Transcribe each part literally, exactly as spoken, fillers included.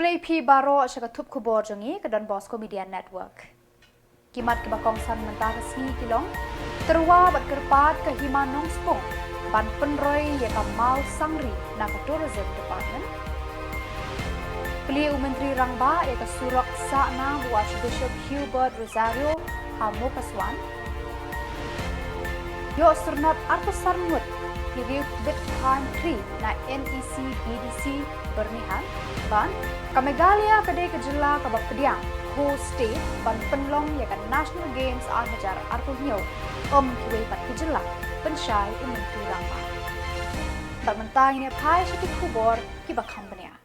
Khublei phi baroh sha ka thup khubor jong ngi ka Don Bosco Media Network. Ki mat kiba kongsan mynta ka sngi ki long: tyrwa bad kyrpad ka Hima Nongspung ban pynroi ïa ka Mawsangri na ka Tourism Department. Plie u Myntri Rangbah ïa ka surok sah nam u Archbishop Hubert Rosario ha Mukaswan. Ïoh syrnod arphew san ngut ki riew bit thaiñ khri na NEC BDC Byrnihat. Bad ka Meghalaya ka dei ka jylla kaba pdiang host state ban pynlong ïa ka National Games ar hajar arphew hynñiew, ym kiwei pat ki jylla, pynshai u Myntri Rangbah. Bad mynta ngin ïa phai sha ki khubor kiba kham bniah.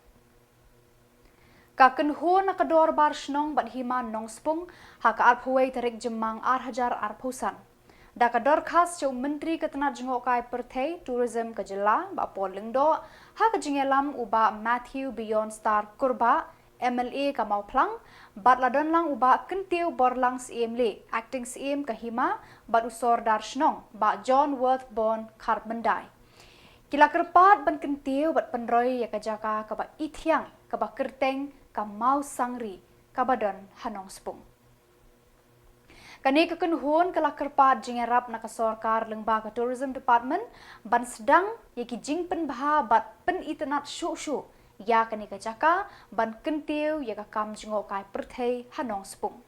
Ka kynhun na ka Dorbar Shnong bad Hima Nongspung ha ka arphew wei tarik Jymmang ar hajar arphew san, da ka dorkhas sha u Myntri ka tnat jngohkai pyrthei, Tourism ka jylla, Bah Paul Lyngdoh, ha ka jingïalam u Bah Matthew Beyond Star Kurbah, MLA ka Mawphlang, bad la don lang u Bah Kyntiew Borlang, Syiem Leh, Acting Syiem ka Hima, bad u Sordar Shnong, Bah John Worthborn Kharmyndai. Ki la kyrpad ban kyntiew bad pynroi ïa ka jaka kaba ithiang kaba kyrteng ka Mawsangri kaba don ha Nongspung. Kane ka kynhun ka la kyrpad jingïarap na ka sorkar lyngba ka Tourism Department ban sdang ïa ki jingpynbha bad pynitynnad shuh shuh ïa kane ka jaka ban kyntiew ïa ka kam jngohkai pyrthei ha Nongspung.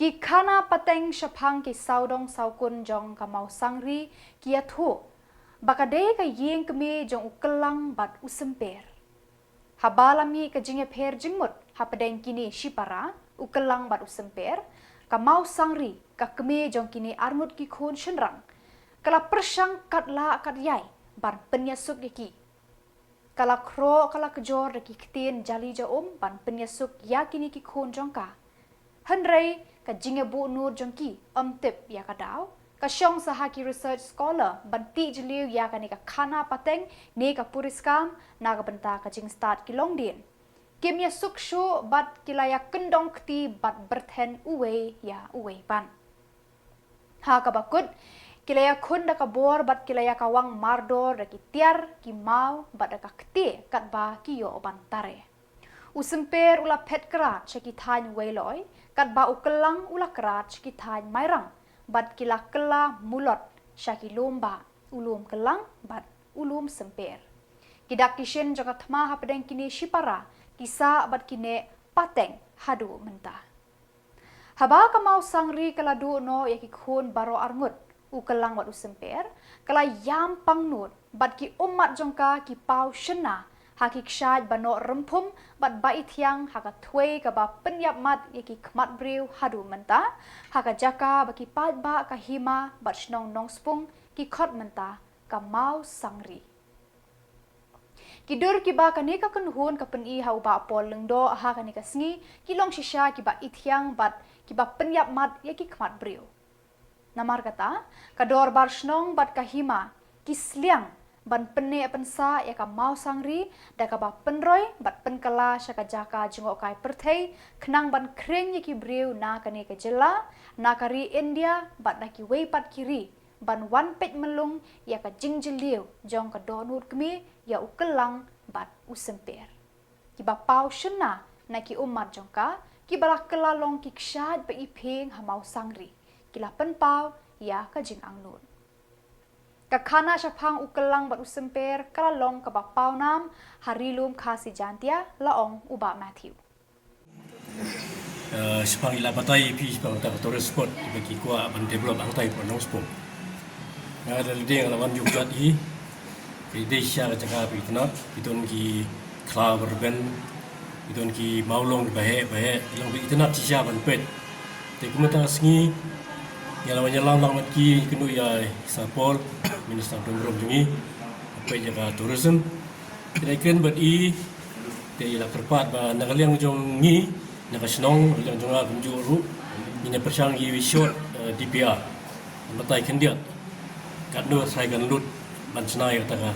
Ki khana pateng shaphang ki sawdong sawkun jong ka Mawsangri ki ïathuh ba ka dei ka ïing kmie jong u Kyllang bad u Symper. Haba la mih ka jingïapher jingmut hapdeng kine shipara, u Kyllang bad u Symper, ka Mawsangri, ka kmie jong kine arngut ki khun shynrang, ka la pyrshang katba lah katba ïai ban pynïasuk ïa ki. Ka la khroh, ka la kjor da ki ktien jali ja um ban pynïasuk ïa kine ki khun jong ka. Hynrei ka jingïabuh nud jong ki ym tip ïa ka daw, ka shong sa ha ki research scholar ban tih jylliew ïa kane ka khana pateng ne ka puriskam na ka bynta ka jingstad ki longdien. Kim ïasuk shuh bad ki la ïakyndong kti bad byrthen uwei ïa uwei ban. Ha kaba kut, ki la ïakhun da ka bor bad ki la ïakawang mardor da ki tiar, ki maw, bad da ka kti katba ki ïoh ban tare. U Symper u la phet krad sha ki thaiñ Weiloi, katba u Kyllang u la krad sha ki thaiñ Mairang, bad ki la kylla mulot sha ki lum ba, u lum Kyllang bad u lum Symper. Ki dak ki shin jong ka thma hapdeng kine shipara ki sah bad ki neh pateng haduh mynta. Haba ka Mawsangri ka la duh noh ïa ki khun baroh arngut, u Kyllang bad u Symper, ka la ïam pangnud bad ki ummat jong ka ki paw shynna ha ki kshaid ba noh rymphum bad ba ithiang ha ka thwei kaba pynïap mat ïa ki khmat briew haduh mynta, ha ka jaka ba ki paidbah ka Hima bad shnong Nongspung ki khot mynta ka Mawsangri. Ki dur kiba kane ka kynhun ka pyni ha u Bah Paul Lyngdoh ha kane ka sngi ki long shisha kiba ithiang bad kiba pynïap mat ïa ki khmat briew. Namar kata, ka Dorbar Shnong bad ka Hima ki sliang ban pynneh pynsah ïa ka Mawsangri da kaba pynroi bad pynkylla sha ka jaka jngohkai pyrthei, khnang ban khring ïa ki briew na kane ka jylla, na ka ri India bad na kiwei pat ki ri, ban wan peit myllung ïa ka jingjylliew jong ka dohnud kmie ïa u Kyllang bad u Symper. Kiba paw shynna na ki ummat jong ka, kiba la kylla long ki kshaid ba iphieng ha Mawsangri, ki la pynpaw ïa ka jingangnud. Ka khana shaphang u Kyllang bad u Symper ka la long kaba paw nam ha Ri Lum Khasi Jaintia, la ong u Bah Matthew. Eh, shaphang i la batai ïa phi shaphang kata ka tourist spot ba ki kwah ban develop hangtai ha Nongspung. Nga da lade nga la wan jingkyrpad hi. Ki dei shisha ka jaka ba itynnad, ki don ki khlaw ba rben, ki don ki mawlong ba heh ba heh, ki long ba itynnad shisha ban peit. Te kumta ka sngi nga la wan ïalam lang bad ki, kynduh ïa i Sir Paul, Minister Dum Rum jong ngi, peit ïa ka tourism. Te da kren bad i, te i la kyrpad ba na ka liang jong ngi, na ka shnong, na ka liang jong nga kumjuh ruh, ngin ïa pyrshang ïa i short, eh, DPR. Batai khyndiat katno trai kan lut ban shna ïa kata ka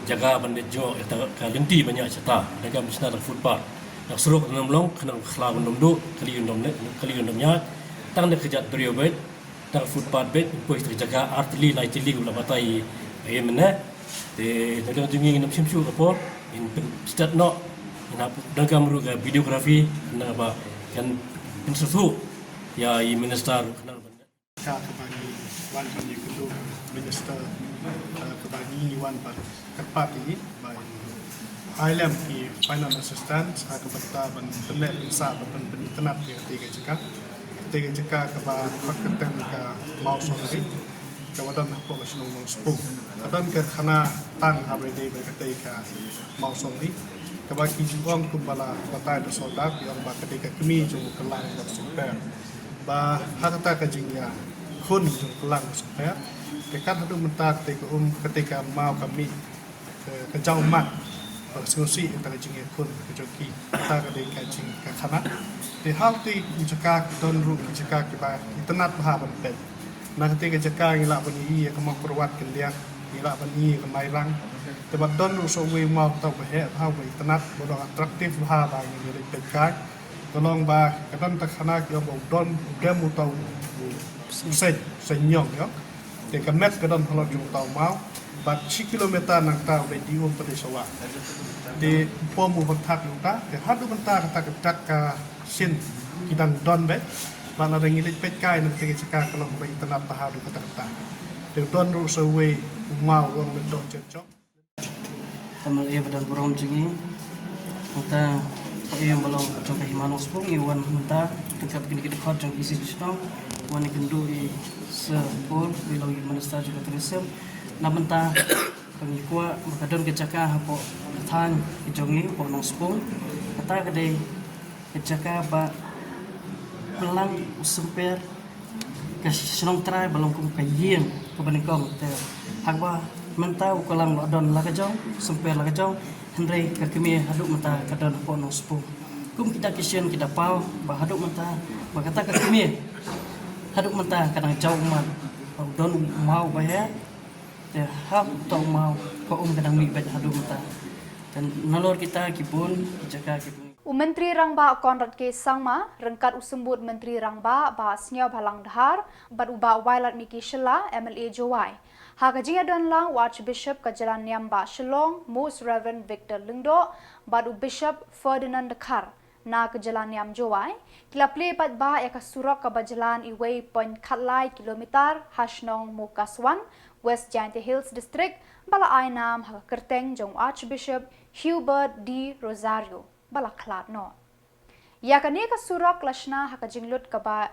jaka ban leit jngoh ïa kata ka lynti ban ïaid shata. Da ka ban shna da ka footpath. Da ka surok kan ym long, khnang ka khlaw kan ym duh, kali kan ym ne, kali kan ym ïaid. Tang da ka kjat briew beit, tang footpath beit, poi sha ka jaka ar tylli lai tylli kaba la batai ïa mynne. Te na ka liang jong ngi ngin ym shim shuh ka por. Ngin pynstad noh, ngin hap donkam ruh ka videography, khnang ba kan pynsyrthuh ïa i minister ruh khnang ban. Ka kaba ngi wan ban ïakynduh minister, eh, kaba ngi wan ban kyrpad ïa i ba in ai lem ki finance assistance ha ka bynta ban pynneh pynsah ban pynitynnad ïa katei ka jaka. Katei ka jaka kaba hap kyrteng ka Mawsongri, kaba don hapoh ka shnong Nongspung. Ka don ka khana tang ha ba ïadei bad katei ka Mawsongri, kaba ki ju ong kumba la batai da sordar, ki ong ba katei ka kmie jong u Kylang Sumper. Ba ha kata ka jingïakhun jong u Kylang Sumper, ka kat haduh mynta katei ka um, katei ka maw ka mih, ka, ka jaw mat, ba ka sngewsih kata ka jingïakhun ka jong ki, kata ka dei ka jing ka khana. Te ha katei ka jaka ki don ruh ki jaka kiba itynnad bha ban peit. Na katei ka jaka ngi lah ban ïohi ïa ka Mawkyrwat Khyndiat, ngi lah ban ïohi ïa ka Mairang. Te bad don ruh sa uwei u maw uta uba heh bha, uba itynnad, uba long attractive bha ba ngin ïa leit peit kai. Ka long ba ka don ta khana ki ong ba u don, u dem uta u, u seng, seng ñiong ïa. Te ka met ka don halor jong uta u maw. Bad shi kilometer nangta u dei di um pat dei sawah. Te pom u ban thad ïa uta, te haduh mynta kata ka dak ka shin ki dang don beit. Bad lada ngi leit peit kai na katei ka jaka ka long ba itynnad bha haduh katta katta. Te don ruh sa uwei u maw u ong Lyngdoh Jyrjong. Tang ïa ba dang burom jong ngi. Mynta ka ïing ba long jong ka Hima Nongspung ngi wan mynta tang ka kine ki dkhot jong ki shisha shnong. Wan ïakynduh ïa i Sir Paul, uba long i minister jong ka tourism. Na mynta ka ngi kwah ba ka don ka jaka hapoh ka thaiñ ka jong ngi hapoh Nongspung. Kata ka dei ka jaka ba Kylang u Sumper, ka shnong trai ba long kum ka ïing kaba nyngkong. Te haba mynta u Kylang u la don la ka jong, Sumper la ka jong, hynrei ka kmie haduh mynta ka don hapoh Nongspung. Kum kita ki shin ki da paw ba haduh mynta, ba kata ka kmie haduh mynta ka dang jaw ummat, ba u don u maw uba heh. Te hap uta u maw ka um ka dang mih beit haduh mynta. Te nalor kita ki bun ki jaka ki bun. U Myntri Rangbah Conrad K Sangma ryngkat u Symbud Myntri Rangbah Bah Sniawbhalang Dhar bad u Bah Wailadmiki Shylla, M L A Jowai, ha ka jingïadon lang u Archbishop ka jylla niam Bah Shillong, Most Reverend Victor Lyngdoh, bad u Bishop Ferdinand Dkhar na ka jylla niam Jowai, ki la plie paidbah ïa ka surok kaba jlan iwei point khatlai kilometer ha shnong Mowkaswan, West Jaintia Hills District, ba la ai nam ha ka kyrteng jong u Archbishop Hubert D'Rozario, ba la khlad noh. Ïa kane ka surok la shna ha ka jinglut kaba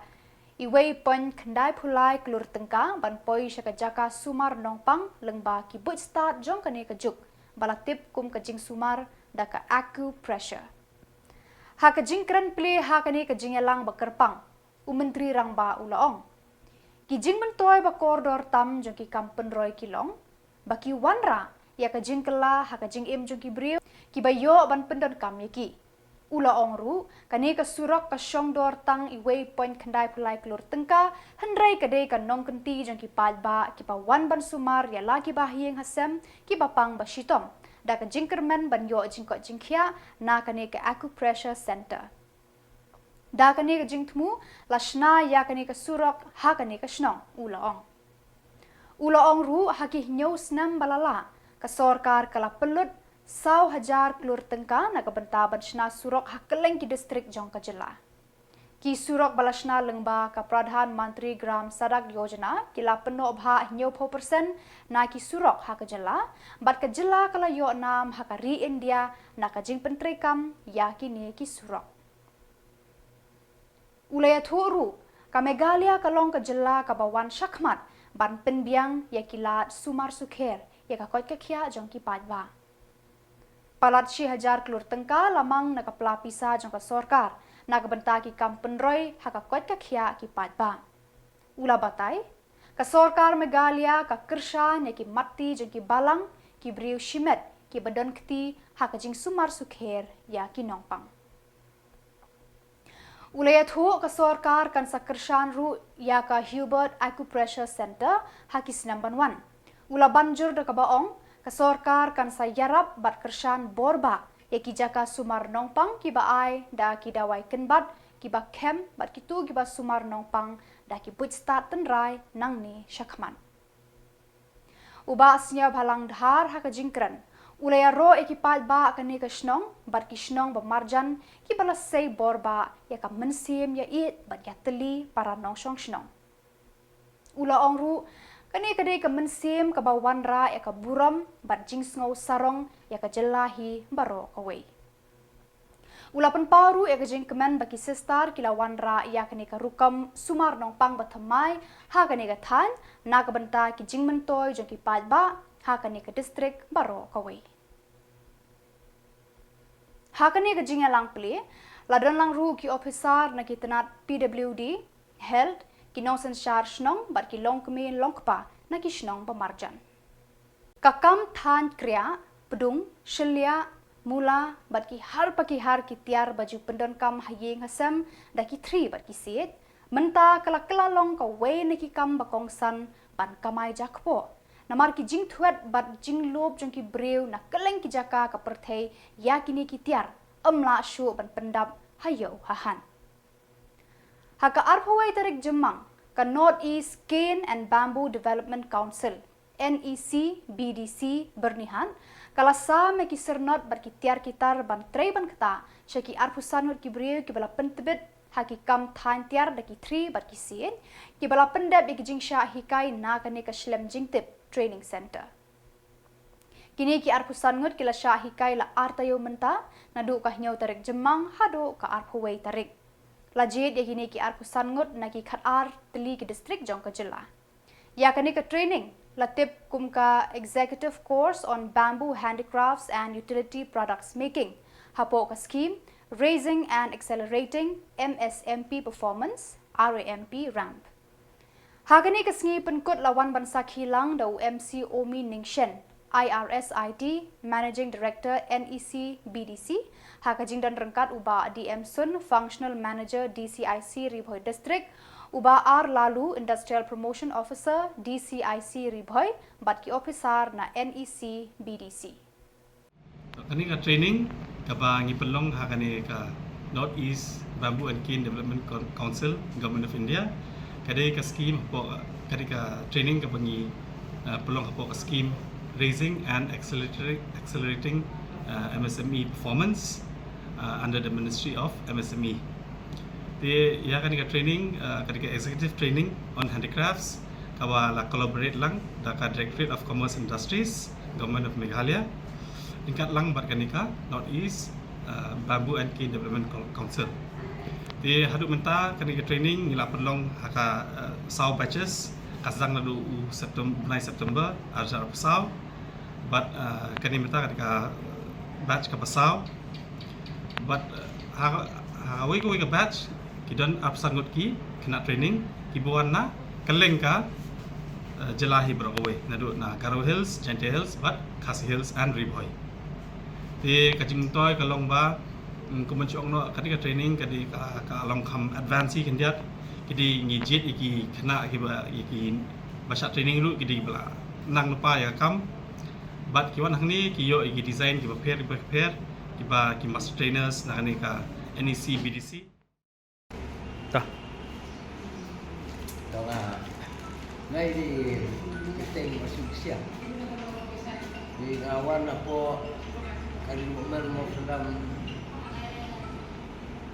iwei point khyndai phew lai klur tyngka ban poi sha ka jaka sumar Nongpang lyngba ki buit stad jong kane ka juk, ba la tip kum ka jingsumar da ka acupressure. Ha ka jingkren plie ha kane ka jingïalang ba kyrpang, u Myntri Rangbah u la ong, ki jingmyntoi ba kordor tam jong ki kam pynroi ki long ba ki wanrah ïa ka jingkylla ha ka jingim jong ki briew kiba ïoh ban pyndonkam ïa ki. U la ong ruh, kane ka surok ka shong dor tang iwei point khyndai phew lai klur tyngka, hynrei ka dei ka nongkynti jong ki paidbah kiba wan ban sumar ïa la ki bahaïing hasem kiba pang ba shitom da ka jingkyrmen ban ïoh jingkoit jingkhiah na kane ka acupressure center. Da kane ka jingthmu la shna ïa kane ka surok ha kane ka shnong, u la ong. U la ong ruh, ha ki hynñiew snem ba la lah, ka sorkar ka la pynlut saw hajar klur tyngka na ka bynta ban shna surok ha kylleng ki district jong ka jylla. Ki surok ba la shna lyngba ka Pradhan Mantri Gram Sadak Yojana ki la pynnoh bha hynñiew phew percent na ki surok ha ka jylla, bad ka jylla ka la ïoh nam ha ka ri India na ka jingpyntreikam ïa kine ki surok. U la ïathuh ruh, ka Meghalaya ka long ka jylla kaba wan shakhmat ban pynbiang ïa ki lad sumar sukher ïa ka koit ka khiah jong ki paidbah. Palat shi hajar klur tyngka la mang na ka pla pisa jong ka sorkar na ka bynta ki kam pynroi ha ka koit ka khiah ki paidbah. U la batai, ka sorkar Meghalaya ka kyrshan ïa ki matti jong ki balang, ki briew shimet kiba don kti ha ka jingsumar sukher ïa ki nongpang. U la ïathuh, ka sorkar kan sa kyrshan ruh ïa ka Hubert Acupressure Center ha ki snem ban wan. U la ban jur da kaba ong, ka sorkar kan sa ïarap bad kyrshan bor bah ïa ki jaka sumar nongpang kiba ai da ki dawai kynbat, kiba khem bad kito kiba sumar nongpang da ki buit stad tynrai nangne shakhmat. U Bah Sniawbhalang Dhar ha ka jingkren U la ïaroh ïa ki paidbah kane ka shnong bad ki shnong ba marjan kiba la sei bor ba ïa ka mynsiem ïa ïeit bad ïa tylli para nongshong shnong. U la ong ruh, kane ka dei ka mynsiem kaba wanrah ïa ka burom bad jingsngew sarong ïa ka jylla hi baroh kawei. U la pynpaw ruh ïa ka jingkmen ba ki sister ki la wanrah ïa kane ka rukom sumar nongpang ba thymmai ha kane ka thaiñ na ka bynta ki jingmyntoi jong ki paidbah ha kane ka district baroh kawei. Ha kane ka jingïalang plie, la don lang ruh ki officer na ki tnat P W D, health, ki nongsynshar shnong bad ki longkmie longkpa na ki shnong ba marjan. Ka kam thaiñ kriah, pdung, shylliah, mula bad ki har pa ki har ki tiar ba ju pyndonkam ha ïing ha sem da ki thri bad ki siej, mynta ka la kylla long kawei na ki kam ba kongsan ban kamai jakpoh. Namar ki jingthwet bad jinglup jong ki briew na kylleng ki jaka ka pyrthei ïa kine ki tiar, ym lah shuh ban pyndap ha ïew ha han. Ha ka arphew wei tarik Jymmang, ka North East Cane and Bamboo Development Council, N E C B D C Byrnihat, ka la sam ïa ki syrnod bad ki tiar ki tar ban trei ban ktah sha ki arphew san ngut ki briew kiba la pyntbit ha ki kam thaiñ tiar da ki thri bad ki siej, kiba la pyndep ïa ki jingshah hikai na kane ka shlem jingtip training center. Kine ki arphew san ngut ki la shah hikai la ar taïew mynta, naduh ka hynñiew tarik Jymmang haduh ka arphew wei tarik. La jied ïa kine ki arphew san ngut na ki khatar tylli ki district jong ka jylla. Ïa kane ka training la tip kum ka Executive Course on Bamboo Handicrafts and Utility Products Making hapoh ka scheme Raising and Accelerating M S M P Performance, R A M P ramp. Ha kane ka sngi pynkut la wan ban sakhi lang da u M C Omi Ningshen, I R S I T, Managing Director N E C B D C, ha ka jingdon ryngkat u Bah D M Sun, Functional Manager D C I C Ri Bhoi District, u Bah R Lalu, Industrial Promotion Officer D C I C Ri Bhoi, bad ki officer na N E C B D C. Kane ka training kaba ngi pynlong ha kane ka North East Bamboo and Cane Development Coun-, Council, Government of India. Ka dei ka scheme hapoh, ka dei ka training kaba ngi, uh, pynlong hapoh ka scheme Raising and Accelerating, Accelerating, uh, M S M E Performance, uh, under the Ministry of M S M E. Te ïa kane ka training, uh, ka dei ka executive training on handicrafts, kaba la collaborate lang da ka Directorate of Commerce and Industries, Government of Meghalaya, ryngkat lang bad kane ka North East, uh, Bamboo and Cane Development Cou-, Council. Te haduh mynta kane ka training ngi la pynlong ha ka, uh, saw batches, ka sdang naduh u Septem-, bnai September, ar hajar arphew saw, bad, uh, kane mynta kane ka batch kaba saw. Bad, uh, ha, ha kawei kawei ka batch ki don arphew san ngut ki khynnah training kiba wan na kylleng ka, uh, jylla hi baroh kawei, naduh na Garo Hills, Jaintia Hills, bad Khasi Hills and Ri Bhoi. Te ka jingmyntoi ka long ba, mm, kumba ngi ong noh, kane ka training ka dei ka, ka long kham advance hi khyndiat, ki dei ngi jied ïa ki khynnah kiba, ïa kiba shah training ruh ki dei ba la nang lypa ïa ka kam. Bad ki wan hangne ki ïoh ïa ki design kiba pher kiba pher, kiba ki master trainers na kane ka N E C B D C. Ta. Tang, ah, ngai di keteng masuk siang. Di ngawan apo kali mukmal mau sedang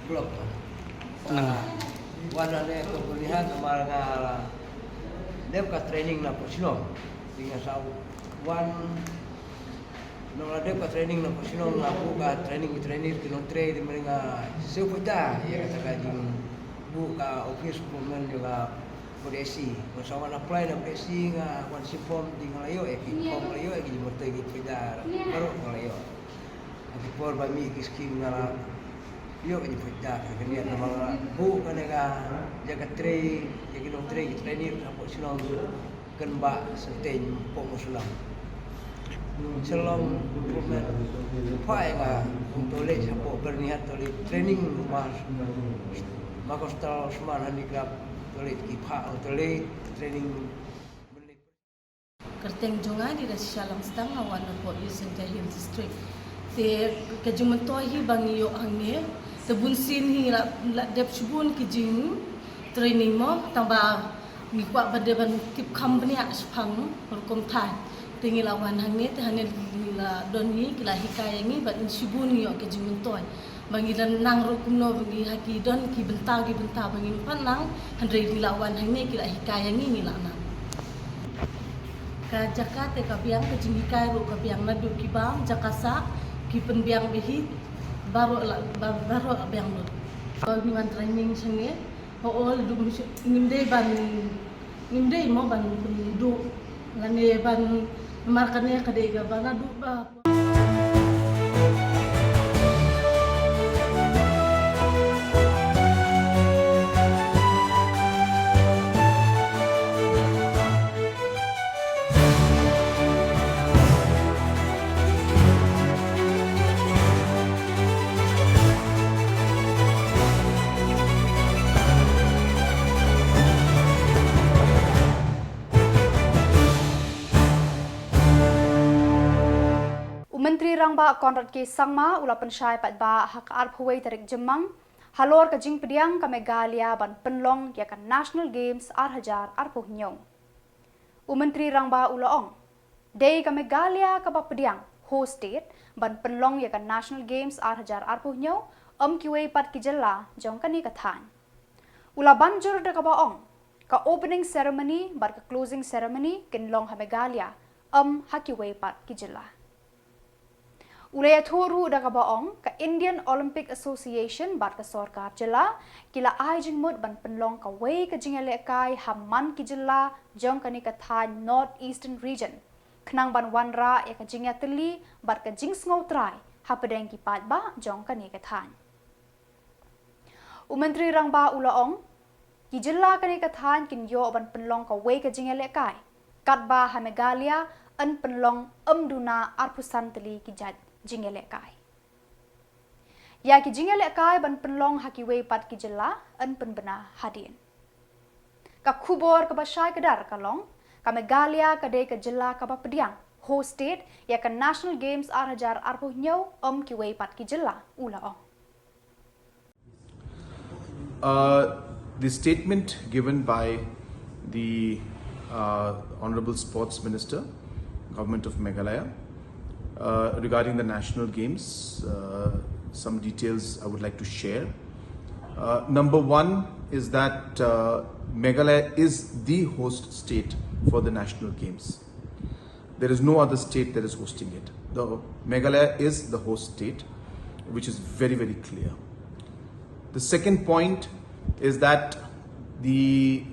blok. Nang. Ah, wan ane ko kulihat sama nga dep ka training na posino. Di nga sa wan Nong la dep ka training na posino nga buh ka training, training ki nongtrei di meringa seuh peta ïa kata ka jingbuh ka office recruitment ïa ka P D S C. Nga sa wan apply na P D S C nga wan shim form di nga la ïoh ïa ki form, nga la ïoh ïa ki jingmyntoi ki peta baroh nga la ïoh. Ha ki por ba mih ki skim nga la ïoh ïa ki peta ka kane namar nga la buh kane ka jaka trei ïa ki nongtrei ki training hapoh Shillong. Kynbah senteng pok musulam. Shalom improvement. Phai nga kum tolej hapoh Byrnihat tolej training ma, ma coastal smart handicraft tolej ki pha tolej training. Kyrteng jong nga dei Rashisha Langstang, nga wan na pok East Jaintia Hills District. Te ka jingmyntoi hi ba ngi ïoh hangne, te bun sien hi la, la dep shibun ki jing training mo, tang ba ngi kwah ba dei ban tip kham bniah shaphang rukom thaiñ. Te ngi la wan hangne, te hangne ngi la don ngi, ki la hikai ïa ngi, bad ngi shibun ngi ïoh ka jingmyntoi. Ba ngi la nang ruh kumno ba ngi ha ki don ki bynta ki bynta ba ngim pat nang, hynrei ngi la wan hangne ki la hikai ïa ngi, ngi la nang. Ka jaka te ka biang, ka jinghikai ruh ka biang, naduh ki bam, jaka sah, ki pynbiang biang hi, baroh la, ba-, baroh la biang lut. Ngi wan training shangne, ho ol du ngim dei ban, ngim dei mo ban pynduh lane ban mar kane ka dei ka ba naduh ba. U Myntri Rangbah Conrad K Sangma u la pynshai paidbah ha ka arphew wei tarik Jymmang halor ka jingpdiang ka Meghalaya ban pynlong ïa ka National Games ar hajar arphew hynñiew. U Myntri Rangbah u la ong, dei ka Meghalaya kaba pdiang host state ban pynlong ïa ka National Games ar hajar arphew hynñiew, ym kiwei pat ki jylla jong kane ka thaiñ. U la ban jur da kaba ong, ka opening ceremony bad ka closing ceremony kin long ha Meghalaya, ym ha kiwei pat ki jylla. U la ïathuh ruh da kaba ong, ka Indian Olympic Association bad ka sorkar jylla ki la ai jingmut ban pynlong kawei ka jingïalehkai ha man ki jylla jong kane ka thaiñ North Eastern Region, khnang ban wanrah ïa ka jingïatylli bad ka jingsngew trai hapdeng ki paidbah jong kane ka thaiñ. U Myntri Rangbah u la ong, ki jylla kane ka thaiñ kin ïoh ban pynlong kawei ka jingïalehkai, katba ha Meghalaya yn pynlong ym duna arphew san tylli ki jait jingïalehkai. Ïa ki jingïalehkai ban pynlong ha kiwei pat ki jylla yn pynbna hadien. Ka khubor kaba shai kdar ka long, ka Meghalaya ka dei ka jylla kaba pdiang host state ïa ka National Games ar hajar arphew hynñiew, ym kiwei pat ki jylla, u la ong. Uh, the statement given by the uh, Honorable Sports Minister, Government of Meghalaya, uh, regarding the National Games, uh, some details I would like to share. Uh, number one is that uh, Meghalaya is the host state for the National Games. There is no other state that is hosting it. The Meghalaya is the host state, which is very, very clear. The second point is that the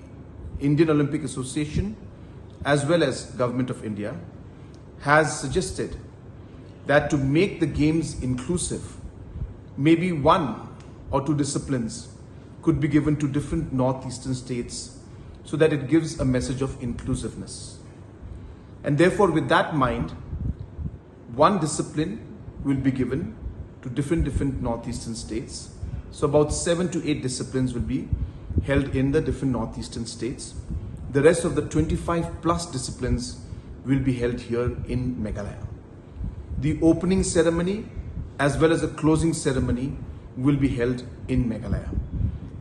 Indian Olympic Association, as well as Government of India, has suggested that to make the games inclusive, maybe one or two disciplines could be given to different northeastern states so that it gives a message of inclusiveness. And therefore, with that mind, one discipline will be given to different, different northeastern states. So about seven to eight disciplines will be held in the different northeastern states. The rest of the twenty-five plus disciplines will be held here in Meghalaya. The opening ceremony as well as the closing ceremony will be held in Meghalaya.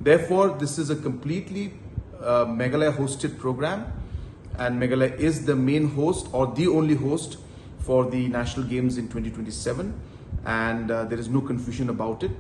Therefore, this is a completely uh, Meghalaya hosted program, and Meghalaya is the main host or the only host for the National Games in twenty twenty-seven, and uh, there is no confusion about it,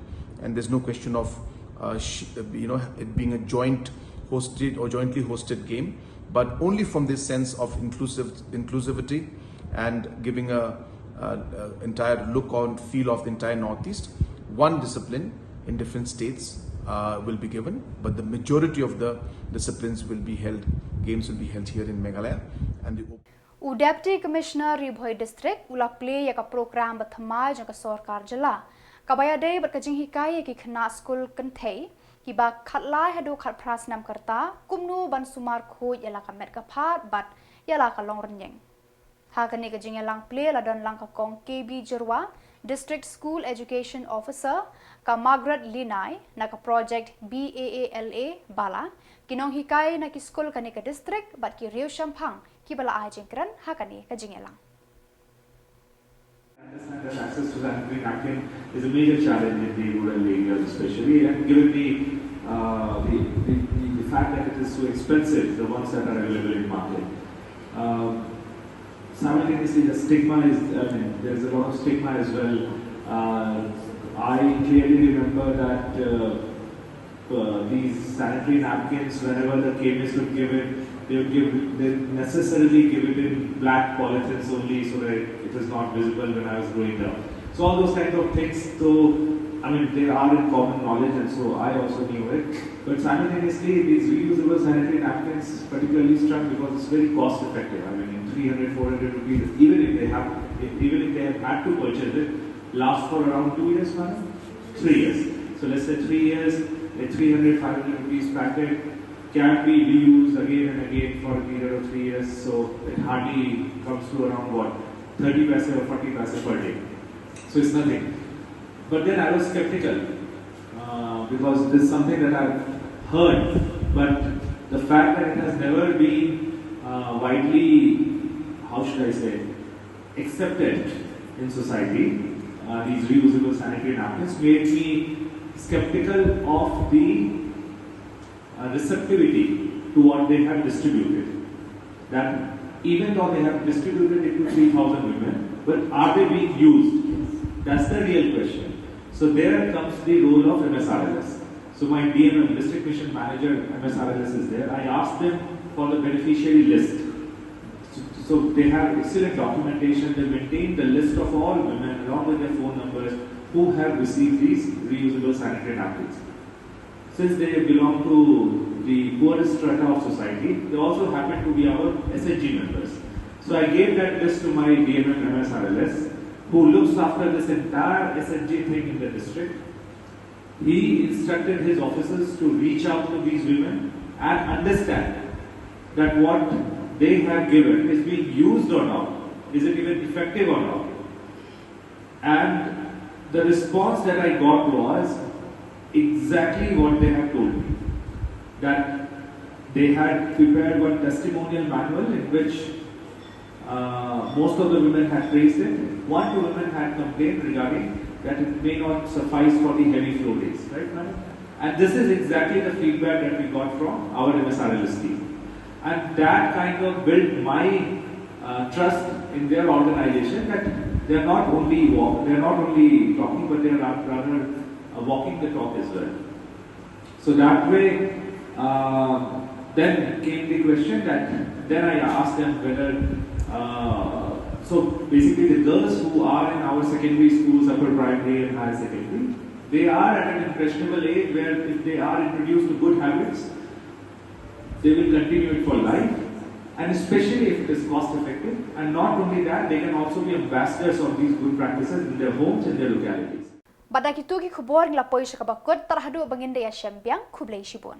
and there's no question of uh, sh- you know, it being a joint hosted or jointly hosted game, but only from this sense of inclusive inclusivity and giving a, a, a entire look on feel of the entire Northeast. One discipline in different states uh, will be given, but the majority of the disciplines will be held, games will be held here in Meghalaya, and the U Deputy Commissioner Ri Bhoi District u la plie ïa ka program ba thymmai jong ka sorkar jylla, kaba ïadei bad ka jinghikai ïa ki khynnah skul kynthei kiba khatlai haduh khatphra snem ka rta kumno ban sumar khuid ïa la ka met ka phad bad ïa la ka longrynïeng. Ha kane ka jingïalang plie la don lang ka Kong K B Jyrwa, District School Education Officer, ka Margaret Linai na ka project B A A L A Bala, ki nonghikai na ki skul kane ka district bad ki riewshemphang kiba la ai jingkren ha kane ka jingïalang. Understand that access to sanitary napkin is a major challenge in the rural areas, especially, and given the, uh, the, the, the fact that it is so expensive, the ones that are available in market. Um, Simultaneously, the stigma is, I mean, there's a lot of stigma as well. Uh, I clearly remember that uh, uh, these sanitary napkins, whenever the chemist would give it, they would give, they necessarily give it in black polythenes only so that it was not visible when I was growing up. So all those kinds of things, though, I mean, they are in common knowledge, and so I also knew it. But simultaneously, these reusable sanitary napkins particularly struck because it's very cost effective. I mean, in three hundred, four hundred rupees, even if they have, if, even if they have had to purchase it, lasts for around two years, madam? Three years. So let's say three years, a three hundred, five hundred rupees packet can be reused again and again for a period of three years. So it hardly comes to around what, thirty paise or forty paise per day. So it's nothing. But then I was skeptical uh, because this is something that I've heard, but the fact that it has never been uh, widely, how should I say, accepted in society, uh, these reusable sanitary napkins, made me skeptical of the uh, receptivity to what they have distributed. That even though they have distributed it to three thousand women, but are they being used? That's the real question. So there comes the role of M S R L S. So my D M M, District Mission Manager, M S R L S is there. I asked them for the beneficiary list. So, so they have excellent documentation. They maintain the list of all women along with their phone numbers who have received these reusable sanitary napkins. Since they belong to the poorest strata of society, they also happen to be our S H G members. So I gave that list to my D M M M S R L S, who looks after this entire S H G thing in the district. He instructed his officers to reach out to these women and understand that what they have given is being used or not, is it even effective or not. And the response that I got was exactly what they had told me, that they had prepared one testimonial manual in which uh, most of the women had praised it. One, two women had complained regarding that it may not suffice for the heavy flow days, right, madam? And this is exactly the feedback that we got from our M S R L S team. And that kind of built my uh, trust in their organization, that they're not only walk, they're not only talking, but they're ra- rather uh, walking the talk as well. So that way, uh, then came the question that then I asked them whether, uh, so basically the girls who are in our secondary schools, upper primary and higher secondary, they are at an impressionable age where if they are introduced to good habits, they will continue it for life, and especially if it is cost effective. And not only that, they can also be ambassadors of these good practices in their homes and their localities. Bad da kitu ki khubor ngi la poi sha kaba kut, tang haduh ba ngin da ïashem biang, khublei shibun.